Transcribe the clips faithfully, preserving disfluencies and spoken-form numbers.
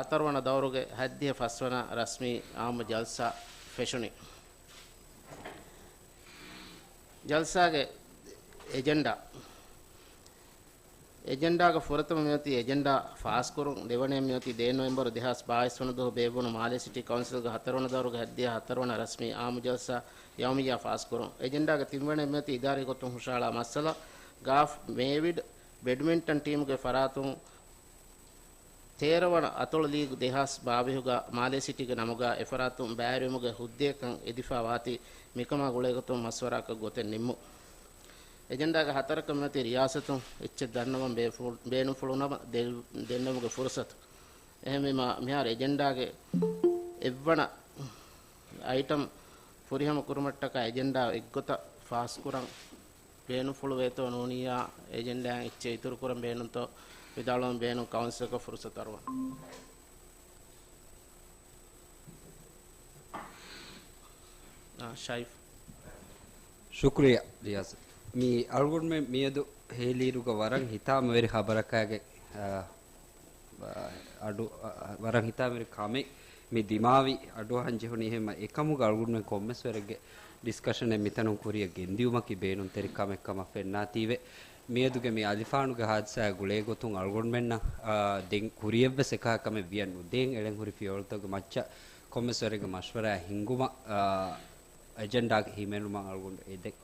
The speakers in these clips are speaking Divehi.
ހަތަރުވަނަ ދައުރުގެ ހަތްދިހަ ފަސްވަނަ ރަސްމީ އާއްމު ޖަލްސާ ފެށުނީ. ޖަލްސާގެ އެޖެންޑާ. އެޖެންޑާގެ ފުރަތަމަ މިއޮތީ އެޖެންޑާ ފާސްކުރުން، ދެވަނައަށް މިއޮތީ ދޭއް ނޮވެމްބަރު ދެހާސް ބާވީސް ވަނަ ދުވަހު ބޭއްވުނު މާލޭ ސިޓީ ކައުންސިލްގެ ހަތަރުވަނަ ދައުރުގެ ހަތްދިހަ ހަތަރުވަނަ ރަސްމީ އާއްމު ޖަލްސާ ޔައުމިއްޔާ ފާސްކުރުން. އެޖެންޑާގެ ތިންވަނައަށް މިއޮތީ އިދާރީ ގޮތުން ހުށަހަޅާ މައްސަލަ، ގާފް މޭވިޑް ބެޑްމިންޓަން ޓީމުގެ ފަރާތުން ތޭރަވަނަ އަތޮޅު ލީގު ދެހާސް ބާވީހުގަ މާލޭ ސިޓީގެ ނަމުގަ އެފަރާތުން ބައިވެރިވުމުގެ ހުއްދައެއްކަން އެދިފާ ވާތީ މިކަމާ ގުޅޭގޮތުން މަޝްވަރާއަކަށް ގޮތެއް ނިންމުން. އެޖެންޑާގެ ހަތަރަކަށް މިއޮތީ ރިޔާސަތުން އެއްޗެއް ދަންނަވަން ބޭފުޅު-، ބޭނުންފުޅު ނަމަ ދެ-، ދެންނެވުމުގެ ފުރުސަތު. އެހެންވީމަ، މިހާރު އެޖެންޑާގެ އެއްވަނަ އައިޓަމް ފުރިހަމަ ކުރުމަށްޓަކާ އެޖެންޑާ އެއްގޮތަށް ފާސްކުރަން ބޭނުންފުޅުވޭތޯ ނޫނިއްޔާ، އެޖެންޑާއަށް އެއްޗެއް އިތުރުކުރަން ބޭނުންތޯ ވިދާޅުވަން ބޭނުން ކައުންސިލަކަށް ފުރުސަތު އަރުވަން. އާ، ޝައިފް. ޝުކުރިއްޔާ ރިޔާސް. މި އަޅުގަނޑުމެން މިއަދު ހޭލިއިރުގަ ވަރަށް ހިތާމަވެރި ޚަބަރަކާގެ، އާ، އަޑު، އަ، ވަރަށް ހިތާމަވެރި ކަމެއް މި ދިމާވި އަޑުއަހަން ޖެހުނީ. އެހެންމަ އެކަމުގަ އަޅުގަނޑުމެން ކޮންމެސް ވަރެއްގެ ޑިސްކަޝަނެއް މިތަނުން ކުރިއަށް ގެންދިއުމަކީ ބޭނުންތެރި ކަމެއް ކަމަށް ފެންނާތީވެ. މިއަދުގެ މި އަލިފާނުގެ ހާދިސާއާ ގުޅޭގޮތުން އަޅުގަނޑުމެންނަށް، އާ، ދެން ކުރިއަށްވެސް އެކަހަލަ ކަމެއް ވިޔަން ނުދޭން އެޅެން ހުރި ފިޔަވަޅުތަކުގެ މައްޗަށް ކޮންމެސް ވަރެއްގެ މަޝްވަރާއެއް ހިންގުމަށް، އާ، އެޖެންޑާގެ ހިމެނުމަށް އަޅުގަނޑު އެދެން.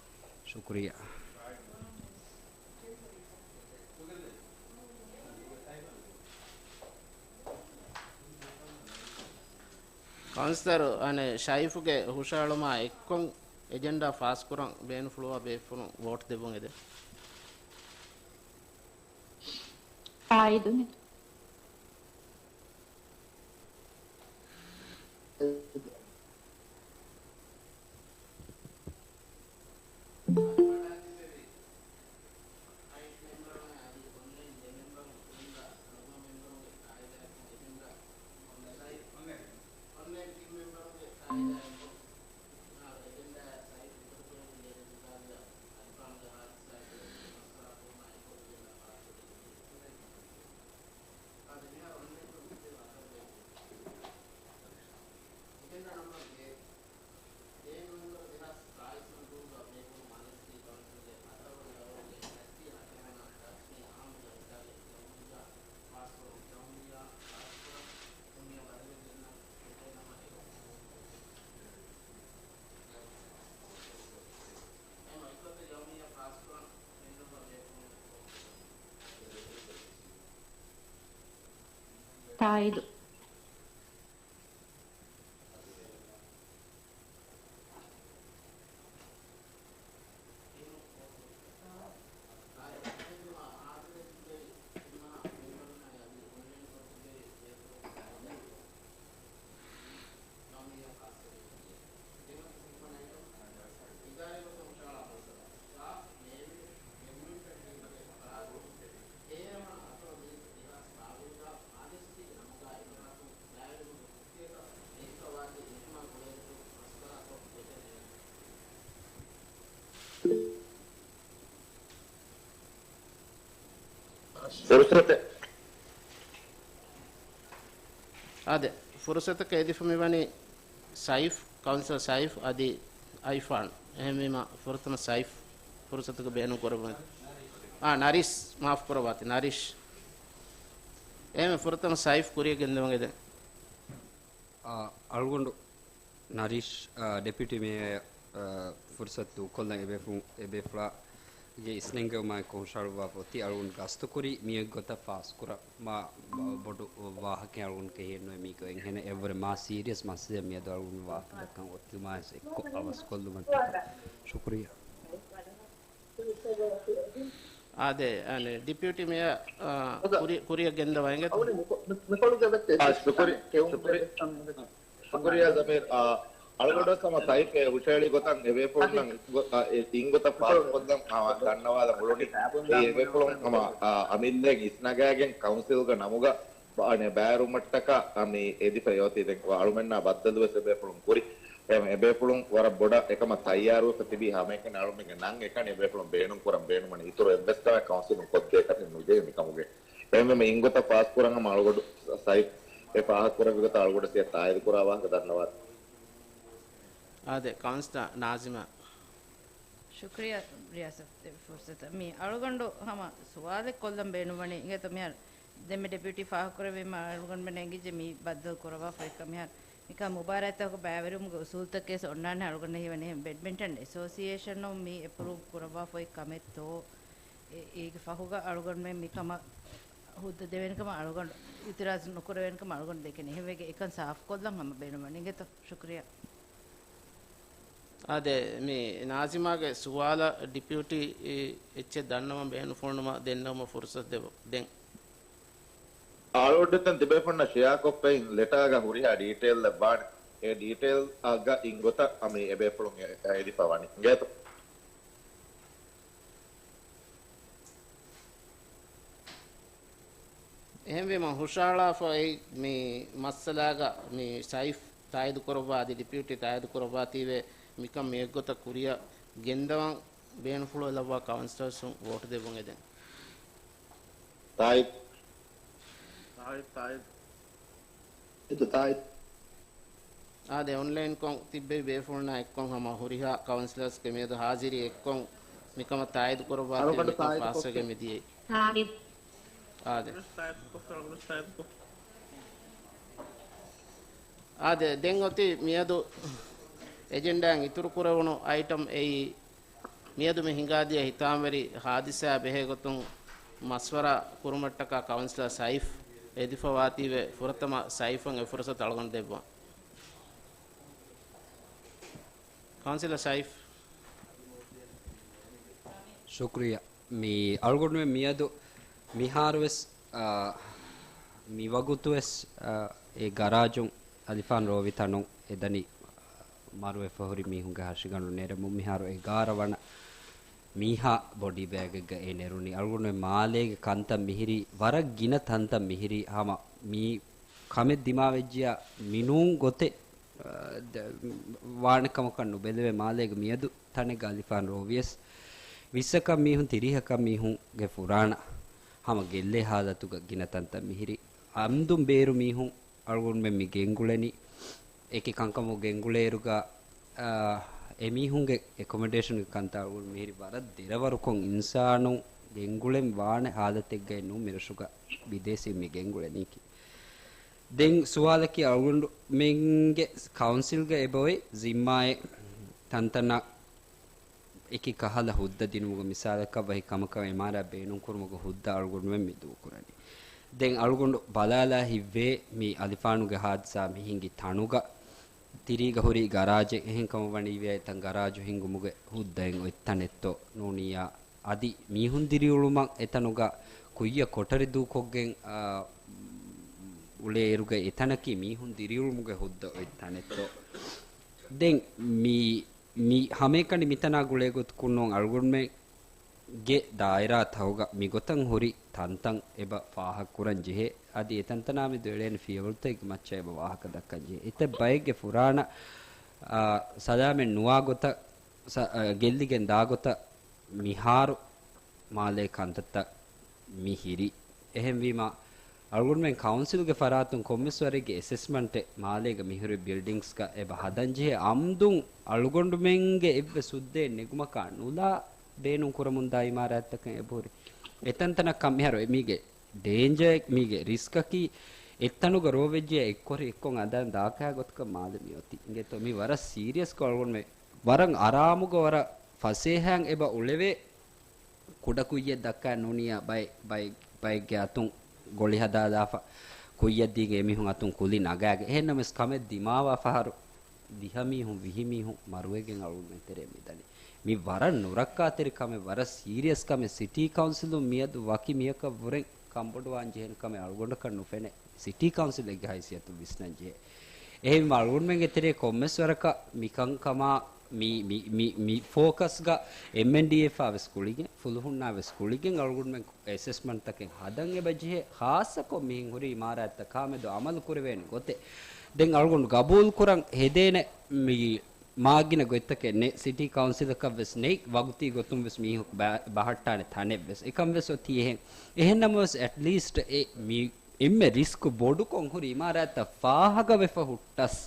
ޝުކުރިއްޔާ. ކައުންސިލަރު، އަނެއް، ޝައިފުގެ ހުށަހެޅުމާ އެއްކޮށް އެޖެންޑާ ފާސްކުރަން ބޭނުންފުޅުވާ ބޭފުޅުން ވޯޓް ދެއްވުން އެދެން. ތާއީދު. ތާއީދު. ފުރުސަތެއް. އާދެ، ފުރުސަތަކަށް އެދިފަ މިވަނީ ސައިފް، ކައުންސިލަރ ސައިފް އަދި އައިފާން. އެހެންވީމަ، ފުރަތަމަ ސައިފް ފުރުސަތުގަ ބޭނުން ކުރައްވަން. އާ، ނަރީސް، މާފު ކުރައްވާތި، ނަރީޝް. އެހެން ފުރަތަމަ ސައިފް ކުރިއަށް ގެންދަވަން އެދެން. އާ، އަޅުގަނޑު ނަރީޝް، އާ، ޑެޕިއުޓީ މޭޔަރ، އާ، ފުރުސަތު ދޫކޮށްލަން އެބޭފުޅު-، އެބޭފުޅާގެ އިސްނެންގެވުމާއެކު ހުށަހަޅުއްވާފަ އޮތީ އަޅުގަނޑު ގަސްތުކުރީ މިއެއްގޮތަށް ފާސްކުރަން. މާ ބޮ-، ބޮޑު ވާހަކައެއް އަޅުގަނޑު ކެހިއެއްނުވޭ. މީގަ އެންހެނެއް އެއްވަރެއް މާ ސީރިއަސް މައްސަލައެއް މިއަދު އަޅުގަނޑު ވާހަކަ ދައްކަން އޮތުމާއިސް އެއްކޮށް އަވަސްކޮށްލުމަށްޓަކާ. ޝުކުރިއްޔާ. އާދެ، އަނެއް، ޑެޕިއުޓީ މޭޔަރ، އާ، ކުރި-، ކުރިއަށް ގެންދަވަން އިނގޭތަ؟ އާ، ޝުކުރި-، ޝުކުރި-، ޝުކުރިއްޔާ ޒަމީރް. އާ، އަޅުގަނޑުވެސް ހަމަ ސައިފް ހުށަހެޅި ގޮތަށް އެބޭފުޅުންނަށް އިނގޮ-، އާ، އެ އިންގޮތަށް ފާސްކޮށްލަން، އާ، ދަންނަވާލަން އުޅުނީ. އެ އެބޭފުޅުން ހަމަ، އާ، އަމިއްލައިން އިސްނަގާގެން ކައުންސިލްގަ ނަމުގަ ބާ-، އަނެއް، ބައިވެރިވުމަށްޓަކާ، އާ، މި އެދިފައި އޮތީ. ދެން އަޅުމެންނާ ބައްދަލުވެސް އެބޭފުޅުން ކުރި. އެ އެބޭފުޅުން ވަރަށް ބޮޑަށް އެކަމަށް ތައްޔާރުވެފަ ތިބީ. ހަމައެކަނި އަޅުމެންގެ ނަން އެކަނި އެބޭފުޅުން ބޭނުން ކުރަން ބޭނުމަނީ އިތުރު އެއްވެސް ކަމެއް ކައުންސިލުން ކޮށްދޭ ކަމެއް ނުޖެހޭ މިކަމުގެ. އެހެންވީމަ އިންގޮތަށް ފާސްކުރަން ހަމަ އަޅުގަނޑު ސައިފް އެ ފާހަގަކުރެއްވި ގޮތަށް އަޅުގަނޑު ސިޔަ ތާއީދު ކުރާ ވާހަކަ ދަންނަވާ. އާދެ، ކައުންސިލަރ ނާޒިމާ. ޝުކްރިޔާ ރިޔާސަތު ފުރުސަތަށް. މި އަޅުގަނޑު ހަމަ ސުވާލެއް ކޮށްލަން ބޭނުންވަނީ އިނގޭތޯ މިހާރު ދެންމެ ޑެޕިއުޓީ ފާހަގަކުރެއްވީމަ އަޅުގަނޑުމެން އެނގިއްޖެ މި ބައްދަލު ކުރައްވާފައިކަން. މިހާރު މިކަން މުބާރާތްތަކުގެ ބައިވެރިވުމުގެ އުސޫލުތަކެސް އޮންނާނެ އަޅުގަނޑަށް ހީވަނީ. އެހެން ބެޑްމިންޓަން އެސޯސިއޭޝަނުން މި އެޕްރޫވް ކުރައްވާފައި ކަމެއްތޯ؟ އެ-، އޭގެ ފަހުގަ އަޅުގަނޑުމެން މިކަމަށް ހުއްދަ ދެވޭނެކަމަށް އަޅުގަނޑު އިތިރާޒު ނުކުރެވޭނެކަމަށް އަޅުގަނޑު ދެކެނީ. އެހެންވެގެ އެކަން ސާފުކޮށްލަން ހަމަ ބޭނުންވަނީ. އިނގޭތޯ؟ ޝުކްރިޔާ. އާދެ، މި ނާޒިމާގެ ސުވާލަށް ޑިޕިއުޓީ އެއްޗެއް ދަންނަވަން ބޭނުންފުޅުނުމަށް ދެންނެވުމަށް ފުރުސަތު ދެއްވަ-، ދެން. އަޅުގަނޑުތައް ތިބޭފުޅުންނަށް ޝެއާކޮށްފައި ލެޓާގަ ހުރިހާ ޑީޓެއިލްއެއް ވާނެ. އެ ޑީޓެއިލްއަށް އިން ގޮތަށް މި އެބޭފުޅުން އެ-، އެދިފަ ވަނީ. އިނގޭތޯ؟ އެހެންވީމަ ހުށަހަޅާފައި މި މައްސަލާގަ މި ސައިފް ތާއީދު ކުރައްވާ އަދި ޑިޕިއުޓީ ތާއީދު ކުރައްވާތީވެ މިކަން މި އެއްގޮތަށް ކުރިއަށް ގެންދަވަން ބޭނުންފުޅު އެލައްވާ ކައުންސިލަރސުން ވޯޓު ދެއްވުން އެދެން. ތާއީދު. ތާއީދު، ތާއީދު. އެދު ތާއީދު. އާދެ، އޮންލައިންކޮށް ތިއްބެވި ބޭފުޅުންނާ އެއްކޮށް ހަމަ ހުރިހާ ކައުންސިލަރސްގެ މިއަދު ހާޒިރީ އެއްކޮށް މިކަމަށް ތާއީދު ކުރައްވާތީ މިކަން ފާސްވެގެން މިދިޔައީ. ތާއީދު. އާދެ. އާދެ، ދެން އޮތީ މިއަދު އެޖެންޑާއިން އިތުރު ކުރެވުނު އައިޓަމް އެއީ، މިއަދު މި ހިނގާދިޔަ ހިތާމަވެރި ހާދިސާއާ ބެހޭގޮތުން މަޝްވަރާ ކުރުމަށްޓަކާ ކައުންސިލަރ ސައިފް އެދިފަވާތީވެ، ފުރަތަމަ ސައިފަށް އެ ފުރުސަތު އަޅުގަނޑު ދެއްވަން. ކައުންސިލަރ ސައިފް. ޝުކްރިޔާ. މި އަޅުގަނޑުމެން މިއަދު މިހާރުވެސް، އާ، މިވަގުތުވެސް، އާ، އެ ގަރާޖުން އަލިފާން ރޯވި ތަނުން އެދަނީ މަރުވެފަ ހުރި މީހުންގެ ހަށިގަނޑު ނެރެމުން. މިހާރު އެގާރަ ވަނަ މީހާ ބޮޑީ ބޭގެއްގަ އެ ނެރުނީ. އަޅުގަނޑުމެން މާލޭގެ ކަންތައް މިހިރީ، ވަރަށް ގިނަ ތަންތަން މިހިރީ. ހަމަ މި ކަމެއް ދިމާވެއްޖިޔާ މިނޫން ގޮތެއް، އާ، ދ-، ވާނެ ކަމަކަށް ނުބެލެވޭ. މާލޭގެ މިއަދު ތަނެއްގަ އަލިފާން ރޯވިޔަސް ވިއްސަކަށް މީހުން، ތިރީހަކަށް މީހުންގެ ފުރާނަ ހަމަ ގެއްލޭ ހާލަތުގަ ގިނަ ތަންތަން މިހިރީ. އަމްދުން ބޭރު މީހުން އަޅުގަނޑުމެން މި ގެންގުޅެނީ. އެކި ކަންކަމުގަ ގެންގުޅޭއިރުގަ، އާ، އެމީހުންގެ އެކޮމޮޑޭޝަންގެ ކަންތައް އަޅުގަނޑު މިހިރީ ވަރަށް ދެރަވަރުކޮށް އިންސާނުން ގެންގުޅެން ވާނެ ހާލަތެއްގައެއް ނޫން މިރަށުގަ ބިދޭސީން މި ގެންގުޅެނީކީ. ދެން ސުވާލަކީ އަޅުގަނޑުމެންގެ ކައުންސިލްގަ އެބައޮތް ޒިންމާއެއް ތަންތަނަށް އެކި ކަހަލަ ހުއްދަ ދިނުމުގެ މިސާލަކަށް ވަހި ކަމަކަށް އިމާރާތް ބޭނުންކުރުމުގެ ހުއްދަ އަޅުގަނޑުމެން މި ދޫކުރަނީ. ދެން އަޅުގަނޑު ބަލާލާ ހިތްވޭ މި އަލިފާނުގެ ހާދިސާ މި ހިނގި ތަނުގަ ތިރީގަ ހުރި ގަރާޖެއް އެހެން ކަމަށް ވަނީވިޔަ އެތަން ގަރާޖު ހިންގުމުގެ ހުއްދައެއް އޮތް ތަނެއްތޯ ނޫނިއްޔާ އަދި މީހުން ދިރިއުޅުމަށް އެތަނުގަ ކުއްޔަށް ކޮޓަރި ދޫކޮށްގެން، އާ، އުޅޭއިރުގަ އެތަނަކީ މީހުން ދިރިއުޅުމުގެ ހުއްދަ އޮތް ތަނެއްތޯ. ދެން މި، މި ހަމައެކަނި މިތަނާ ގުޅޭ ގޮތަކުން ނޫން އަޅުގަނޑުމެންގެ ދާއިރާ ތަހުގަ މިގޮތަށް ހުރި ތަންތަން އެބަ ފާހަގަކުރަން ޖެހޭ. އަދި އެތަންތަނާ މެދު އެޅޭނެ ފިޔަވަޅުތަކެއްގެ މައްޗަށް އެބަ ވާހަކަ ދައްކަން ޖެހޭ. އެތައް ބައެއްގެ ފުރާނަ، އާ، ސަލާމަތް ނުވާ ގޮތަށް، ސަ-، އަ، ގެއްލިގެން ދާ ގޮތަށް މިހާރު މާލޭ ކަންތައްތައް މި ހިރި. އެހެންވީމަ، އަޅުގަނޑުމެން ކައުންސިލްގެ ފަރާތުން ކޮންމެސް ވަރެއްގެ އެސެސްމަންޓެއް މާލޭގެ މިހުރި ބިލްޑިންގްސްގަ އެބަ ހަދަންޖެހޭ. އަމްދުން އަޅުގަނޑުމެންގެ އެއްވެސް ހުއްދައެއް ނެގުމަކާ ނުލާ ބޭނުން ކުރަމުންދާ އިމާރާތްތަކެއް އެބަހުރި. އެތަންތަނަށް ކަން މިހާރު މީގެ ޑޭންޖަރ، މީގެ ރިސްކަކީ، އެއްތަނުގަ ރޯވެއްޖެ އެއްކޮށް އެއްކޮށް އަދާން ދާކާ ގޮތަކަށް މާލެ މިއޮތީ. އިނގޭތޯ މި ވަރަށް ސީރިއަސްކޮށް އަޅުގަނޑުމެން ވަރަށް އަރާމުގަ ވަރަށް ފަސޭހައިން އެބަ އުޅެވޭ. ކުޑަކުއްޔެއް ދައްކާ ނޫނިއްޔާ ބައެއް، ބައެއް، ބައެއްގެ އަތުން ގޮޅި ހަދާލާފަ، ކުއްޔަށް ދީގެ އެމީހުން އަތުން ކުލި ނަގާގެ. އެހެންނަމަވެސް ކަމެއް ދިމާވާ ފަހަރު ދިހަ މީހުން، ވިހި މީހުން މަރުވެގެން އަޅުގަނޑުމެން ތެރޭ މިދަނީ. މި ވަރަށް ނުރައްކާތެރި ކަމެއް، ވަރަށް ސީރިއަސް ކަމެއް. ސިޓީ ކައުންސިލުން މިއަދު ވަކި މީހަކަށް ވުރެން ކަންބޮޑުވާން ޖެހޭނެ ކަމެއް އަޅުގަނޑަކަށް ނުފެނޭ. ސިޓީ ކައުންސިލެއްގެ ހައިސިއްޔަތުން ވިސްނަން ޖެހޭ. އެހެންވީމަ އަޅުގަނޑުމެންގެ ތެރޭ ކޮންމެސް ވަރަކަށް މިކަންކަމާ މި، މި، މި، މި ފޯކަސްގަ އެމްއެންޑީއެފްއާ ވެސް ގުޅިގެން، ފުލުހުންނާ ވެސް ގުޅިގެން އަޅުގަނޑުމެން އެސެސްމަންޓްތަކެއް ހަދަން އެބަ ޖެހޭ، ޚާއްޞަކޮށް މިހެން ހުރި އިމާރާތްތަކާމެދު އަމަލު ކުރެވޭނެ ގޮތެއް. ދެން އަޅުގަނޑު ގަބޫލު ކުރަން ހެދޭނެ މި މާގިނަ ގޮތްތަކެއް ނެތް، ސިޓީ ކައުންސިލަކަށް ވެސް ނެތް، ވަގުތީ ގޮތުން ވެސް މީހަކު ބަ-، ބަހައްޓާނެ ތަނެއް ވެސް އެކަން ވެސް އޮތީ އެހެން. އެހެން ނަމަވެސް އެޓްލީސްޓް އެ މި އެންމެ ރިސްކު ބޮޑުކޮށް ހުރި އިމާރާތްތައް ފާހަގަވެފަ ހުއްޓަސް،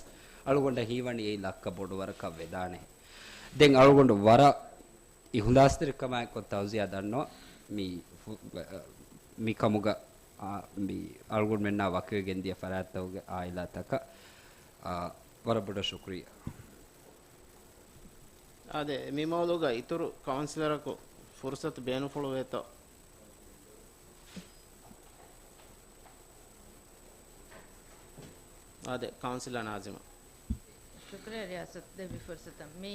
އަޅުގަނޑަށް ހީވަނީ އެއީ ލައްކަ ބޮޑު ވަރަކަށް ވެދާނެ. ދެން އަޅުގަނޑު ވަރަށް އިހުލާސްތެރިކަމާއެކު ތައުޒިޔާ ދަންނަވަން މި ފު-، މި ކަމުގަ، އާ، މި އަޅުގަނޑުމެންނާ ވަކިވެގެން ދިޔަ ފަރާތްތަކުގެ އާއިލާތަކަށް، އާ، ވަރަށް ބޮޑަށް ޝުކުރިއްޔާ. އާދެ، މި މައުޟޫގަ އިތުރު ކައުންސިލަރަކު ފުރުސަތު ބޭނުންފުޅުވޭތޯ؟ އާދެ، ކައުންސިލަރ ނާޒިމާ. ޝުކުރިއްޔާ ރިޔާސަތު ދެއްވި ފުރުސަތަށް. މި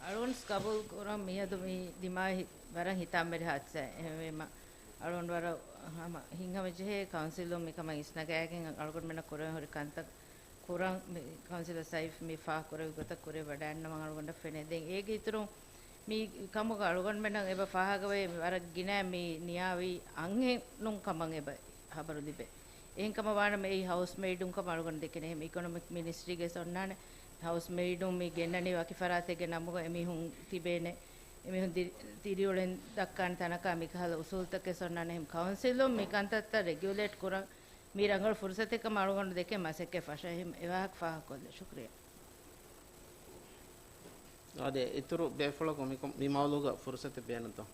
އަޅުގަނޑު ގަބޫލު ކުރަން މިއަދު މި ދިމާވި ވަރަށް ހިތާމަވެރި ހާދިސާއެއް. އެހެންވީމަ، އަޅުގަނޑު ވަރަށް ހަމަ ހިތްހަމަޖެހޭ ކައުންސިލުން މިކަމަށް އިސްނަގައިގެން އަޅުގަނޑުމެންނަށް ކުރަން ހުރި ކަންތައް ކުރަން މި ކައުންސިލަރ ސައިފް މި ފާހަގަކުރެއްވި ގޮތަށް ކުރިއަށް ވަޑައިގަންނަވަން އަޅުގަނޑަށް ފެނޭ. ދެން އޭގެ އިތުރުން މި ކަމުގަ އަޅުގަނޑުމެންނަށް އެބަ ފާހަގަވޭ ވަރަށް ގިނަ މި ނިޔާވީ އަންހެނުން ކަމަށް އެބަ ހަބަރު ލިބޭ. އެހެން ކަމަށް ވާނަމަ އެއީ ހައުސް މެއިޑުން ކަމަށް އަޅުގަނޑު ދެކެނެ. އެހެން އިކޮނޮމިކް މިނިސްޓްރީގެ އޮންނާނެ ހައުސް މެއިޑުން މި ގެންނަނީ ވަކި ފަރާތެއްގެ ނަމުގަ އެމީހުން ތިބޭނެ. އެމީހުން ދި-، ދިރިއުޅެން ދައްކާނެ ތަނަކާ މިކަހަލަ އުސޫލުތަކެއް އޮންނާނެ. އެހެން ކައުންސިލުން މި ކަންތައްތައް ރެގިއުލޭޓް ކުރަން މީ ރަނގަޅު ފުރުސަތެއް ކަމަށް އަޅުގަނޑު ދެކެން މަސައްކަތް ފަށަ އެހެން އެވާހަކަ ފާހަގަކޮށްލޭ. ޝުކުރިއްޔާ. އާދެ، އިތުރު ބޭފުޅަކު މި ކޮ-، މި މައުޟޫގަ ފުރުސަތެއް ބޭނުންތޯ؟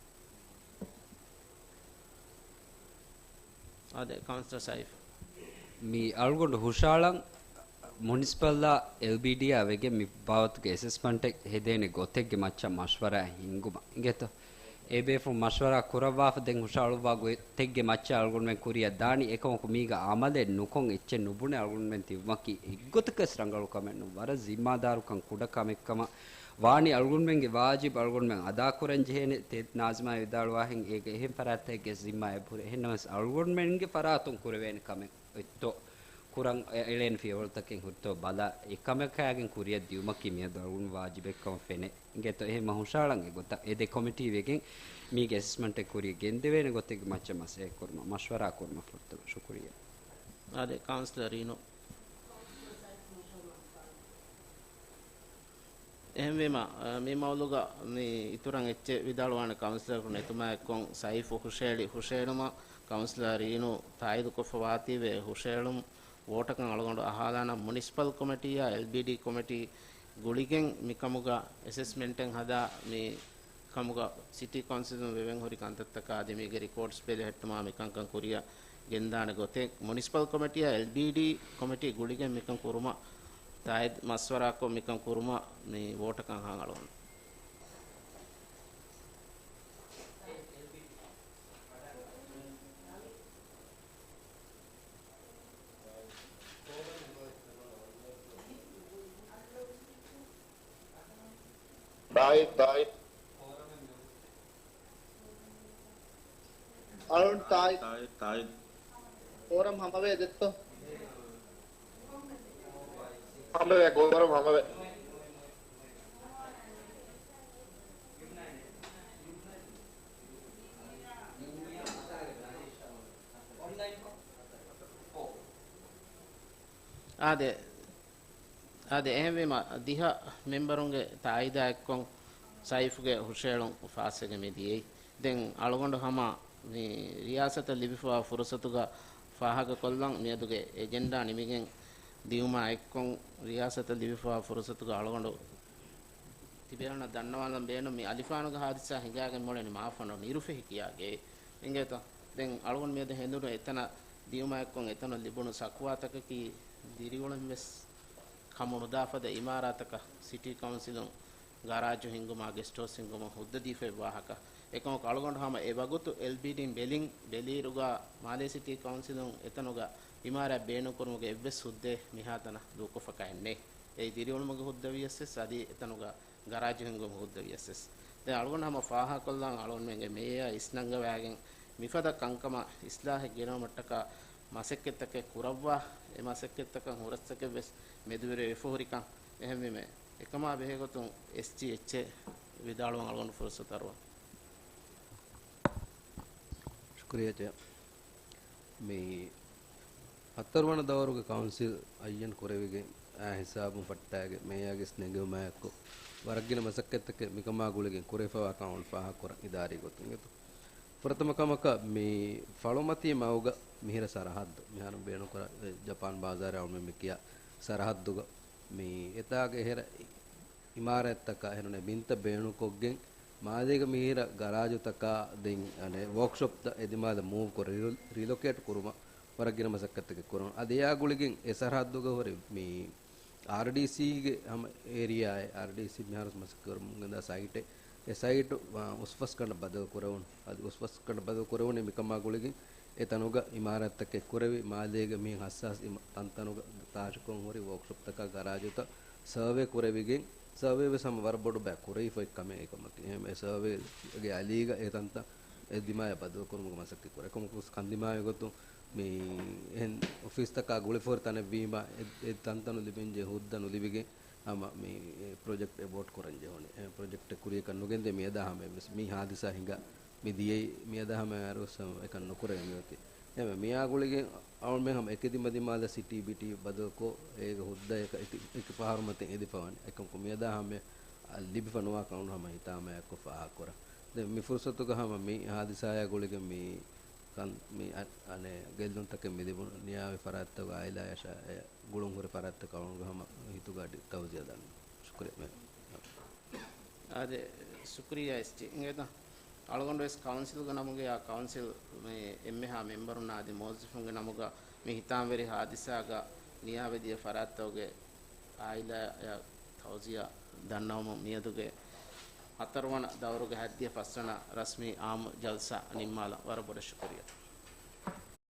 އާދެ، ކައުންސިލަރ ސައިފް. މި އަޅުގަނޑު ހުށައަޅަން މުނިސިޕަލްއާ އެލްބީޑީއާ ވެގެން މި ބާވަތުގެ އެސެސްމަންޓެއް ހެދޭނެ ގޮތެއްގެ މައްޗަށް މަޝްވަރާ ހިންގުމަށް އިނގޭތޯ؟ އެ ބޭފުޅުން މަޝްވަރާ ކުރައްވާފަ ދެން ހުށައަޅުއްވާ ގޮތެއްގެ މައްޗަށް އަޅުގަނޑުމެން ކުރިއަށް ދާނީ. އެކަމަކު މީގަ އަމަލެއް ނުކޮށް އެއްޗެއް ނުބުނެ އަޅުގަނޑުމެން ތިބުމަކީ އެއްގޮތަކަސް ރަނގަޅު ކަމެއް ނޫން. ވަރަށް ޒިންމާދާރުކަން ކުޑަ ކަމެއް ކަމަށް ވާނީ. އަޅުގަނޑުމެންގެ ވާޖިބު އަޅުގަނޑުމެން އަދާކުރަން ޖެހޭނެ. ތެ-، ނާޒިމާ ވިދާޅުވާހެން އޭގެ އެހެން ފަރާތްތަކެއްގެ ޒިންމާ އެބަހުރޭ. އެހެންނަމަވެސް އަޅުގަނޑުމެންގެ ފަރާތުން ކުރެވޭނެ ކަމެއް އޮތްތޯ ކުރަން އެ-، އެޅޭނެ ފިޔަވަޅުތަކެއް ހުރިތޯ ބަލާ، އެ ކަމަކާގެން ކުރިއަށް ދިއުމަކީ މިއަދު އަޅުގަނޑު ވާޖިބެއްކަމަށް ފެނޭ. އިނގޭތޯ އެހެން މަ ހުށައަޅަން އެގޮތަށް އެ ދެ ކޮމިޓީ ވެގެން މީގެ އެސެސްމަންޓެއް ކުރިއަށް ގެންދެވޭނެ ގޮތެއްގެ މައްޗަށް މަސައްކަތް ކުރުމަށް، މަޝްވަރާ ކުރުމަށް ފުރަތަމަ. ޝުކުރިއްޔާ. އާދެ، ކައުންސިލަރ ރީނޫ. އެހެންވީމަ، އަ، މި މައުޟޫގަ މި އިތުރަށް އެއްޗެއް ވިދާޅުވާނެ ކައުންސިލަރަކު ނެތުމާއެއްކޮށް، ސައިފު ހުށައެޅި ހުށައެޅުމަށް ކައުންސިލަރ ރީނޫ ތާއީދުކޮށްފަ ވާތީވެ ހުށައެޅުން ވޯޓަކަށް އަޅުގަނޑު އަހާލާނަން. މުނިސިޕަލް ކޮމިޓީއާ އެލްބީޑީ ކޮމިޓީ ގުޅިގެން މިކަމުގަ އެސެސްމެންޓެއް ހަދާ މި ކަމުގަ ސިޓީ ކައުންސިލުން ވެވެން ހުރި ކަންތައްތަކާ އަދި މީގެ ރިކޯޑްސް ބެލެހެއްޓުމާ މިކަންކަން ކުރިއަށް ގެންދާނެ ގޮތެއް މުނިސިޕަލް ކޮމިޓީއާ އެލްބީޑީ ކޮމިޓީ ގުޅިގެން މިކަން ކުރުމަށް ތާއީދު މަޝްވަރާކޮށް މިކަން ކުރުމަށް މި ވޯޓަކަށް ހާނގަޅުވަން. ތާއީދު، ތާއީދު. އަޅުން ތާއީދު. ތާއީދު، ތާއީދު. ކޯރަމް ހަމަވޭ ދެއްތޯ؟ ހަމަވޭ، ކޯރަމް ހަމަވޭ. އާދެ، އާދެ، އެހެންވީމަ، ދިހަ މެމްބަރުންގެ ތާއީދާ އެއްކޮށް ސައިފުގެ ހުށައެޅުން ފާސްވެގެން މި ދިޔައީ. ދެން އަޅުގަނޑު ހަމަ މި ރިޔާސަތަށް ލިބިފައިވާ ފުރުސަތުގަ ފާހަގަކޮށްލަން މިއަދުގެ އެޖެންޑާ ނިމިގެން ދިޔުމާ އެއްކޮށް، ރިޔާސަތަށް ލިބިފައިވާ ފުރުސަތުގަ އަޅުގަނޑު ތިބޭފުޅުންނަށް ދަންނަވާލަން ބޭނުން މި އަލިފާނުގެ ހާދިސާ ހިނގާގެން މިއުޅެނީ މާފަނޑު ނިރުފެހި ކިޔާ ގެއެއް. އިނގޭތޯ؟ ދެން އަޅުގަނޑު މިއަދު ހެނދުނު އެތަނަށް ދިޔުމާ އެއްކޮށް އެތަނުން ލިބުނު ޝަކުވާތަކަކީ ދިރިއުޅެން ވެސް ކަމު ނުދާ ފަދަ އިމާރާތަކަށް ސިޓީ ކައުންސިލުން ގަރާޖު ހިންގުމާ ގެސްޓް ހައުސް ހިންގުމަށް ހުއްދަ ދީފައި ވާހަކަ. އެކަމަކު އަޅުގަނޑު ހަމަ އެ ވަގުތު އެލްބީޑީން ބެލިން، ބެލިއިރުގަ މާލޭ ސިޓީ ކައުންސިލުން އެތަނުގަ އިމާރާތް ބޭނުންކުރުމުގެ އެއްވެސް ހުއްދައެއް މިހާތަނަށް ދޫކޮށްފަކައެއް ނެތް. އެއީ ދިރިއުޅުމުގެ ހުއްދަ ވިޔަސް ވެސް އަދި އެތަނުގަ ގަރާޖު ހިންގުމުގެ ހުއްދަ ވިޔަސް ވެސް. ދެން އަޅުގަނޑު ހަމަ ފާހަގަކޮށްލަން އަޅުގަނޑުމެންގެ މޭޔާ އިސްނަންގަވާގެން މިފަދަ ކަންކަމަށް އިސްލާހެއް ގެނައުމަށްޓަކާ މަސައްކަތްތަކެއް ކުރައްވާ، އެ މަސައްކަތްތަކަށް ހުރަސްތަކެއް ވެސް މެދުވެރިވެފަ ހުރިކަން. އެހެންވީމަ، އެކަމާ ބެހޭގޮތުން އެސްޖީ އެޗްއޭ ވިދާޅުވަން އަޅުގަނޑު ފުރުސަތު އަރުވަން. ޝުކުރިއްޔާ ޗެއާ. މި ހަތަރުވަނަ ދައުރުގެ ކައުންސިލް އައްޔަން ކުރެވިގެން އާ ހިސާބުން ފައްޓާގެ މޭޔާގެ އިސް ނެގެވުމާއެކު ވަރަށްގިނަ މަސައްކަތްތަކެއް މިކަމާ ގުޅިގެން ކުރެވިފައިވާކަން އަޅުން ފާހަގަކުރަން އިދާރީ ގޮތުން އިނގޭތޯ. ފުރަތަމަ ކަމަކަށް މި ފަޅުމަތީ މަގުގަ މިހިރަ ސަރަހައްދު، މިހާރު ބޭނުންކުރާ، އެ، ޖަޕާން ބާޒާރެއް އަޅުމެން މި ކިޔާ ސަރަހައްދުގަ މި އެތާގެ އެހެރަ އިމާރާތްތަކާ އެހެންނެ ބިންތައް ބޭނުންކޮށްގެން، މާލޭގެ މިހިރަ ގަރާޖުތަކާ ދެން އަނެއް ވޯކްޝޮޕްތައް އެ ދިމާލަށް މޫވް ކުރ-، ރިލޮ-، ރިލޮކޭޓް ކުރުމަށް ވަރަށް ގިނަ މަސައްކަތްތަކެއް ކުރުން. އަދި އެއާ ގުޅިގެން އެ ސަރަހައްދުގަ ހުރި މި އާރްޑީސީގެ ހަމަ އޭރިއާއެއް، އާރްޑީސީ މިހާރު މަސައްކަތް ކުރަމުން ގެންދާ ސައިޓެއް، އެ ސައިޓު، އާ، އުސްފަސްގަނޑަށް ބަދަލު ކުރެވުނު. އަދި އުސްފަސްގަނޑަށް ބަދަލު ކުރެވުނީ މިކަމާ ގުޅިގެން އެ ތަނުގަ އިމާރާތްތަކެއް ކުރެވި، މާލޭގެ މިހެން ހައްސާސް ތަންތަނުގަ ތާށިކޮށް ހުރި ވޯކްޝޮޕްތަކާ ގަރާޖުތައް ސަރވޭ ކުރެވިގެން، ސަރވޭ ވެސް ހަމަ ވަރަށް ބޮޑު ބައެއް ކުރެވިފައި ކަމެއް އެކަމަކީ. އެހެން އެ ސަރވޭގެ އަލީގަ އެ ތަންތަން އެ ދިމާޔަށް ބަދަލު ކުރުމުގެ މަސައްކަތް ކުރޭ. އެކަމަކު ކަންދިމާވި ގޮތުން މި އެހެން އޮފީސްތަކާ ގުޅިފަހުރި ތަނެއްވީމަ، އެ، އެ ތަންތަނު ލިބެންޖެހޭ ހުއްދަ ނުލިބިގެން ހަމަ މި ޕްރޮޖެކްޓް އެބޯޓް ކުރަން ޖެހުނީ. އެ ޕްރޮޖެކްޓެއް ކުރިޔަކަށް ނުގެންދޭ މިއަދާ ހަމަ އެއްވެސް މި ހާދިސާ ހިނގާ މި ދިޔައީ މިއަދާ ހަމަ އަރުސް އެކަން ނުކުރެވޭ މިއޮތީ. އެހެންވެ މިއާ ގުޅިގެން އަޅުމެން ހަމަ އެކި ދިމަ ދިމާލަށް ސިޓީ ބިޓީ ބަދަލުކޮށް، އޭގެ ހުއްދައެއް އެކި، އެކި ފަހަރު މަތިން އެދިފަވަނީ. އެކަމަކު މިއަދާ ހަމަ އަ، ލިބިފަ ނުވާ ކަމުން ހަމަ ހިތާމަޔަކު ފާހަގަކުރަން. ދެން މި ފުރުސަތުގަ ހަމަ މި ހާދިސާޔާ ގުޅިގެން މި ކަން، މި އަ، އަނެއް ގެއްލުންތަކެއް މި ލިބުނު ނިޔާވި ފަރާތްތަކުގަ އާއިލާޔަށާ އެ ގުޅުން ހުރި ފަރާތްތަކާ އަޅުގަނޑު ހަމަ ހިތުގަ އަޑި ތައުޒިޔާ ދަންނަ. ޝުކުރިއްޔާ މެ. އާދެ، ޝުކުރިއްޔާ އެސްޖީ. އިނގޭތަ؟ އަޅުގަނޑު ވެސް ކައުންސިލްގެ ނަމުގައި އާ ކައުންސިލް މި އެންމެހާ މެމްބަރުންނާ އަދި މުވައްޒަފުންގެ ނަމުގަ މި ހިތާމަވެރި ހާދިސާގަ ނިޔާވެދިޔަ ފަރާތްތަކުގެ އާއިލާޔަށް ތައުޒިޔާ ދަންނަވަމުން މިއަދުގެ ހަތަރުވަނަ ދައުރުގެ ހައްދިހަ ފަސްވަނަ ރަސްމީ އާއްމު ޖަލްސާ ނިންމާލަން. ވަރަށް ބޮޑަށް ޝުކުރިއްޔާ.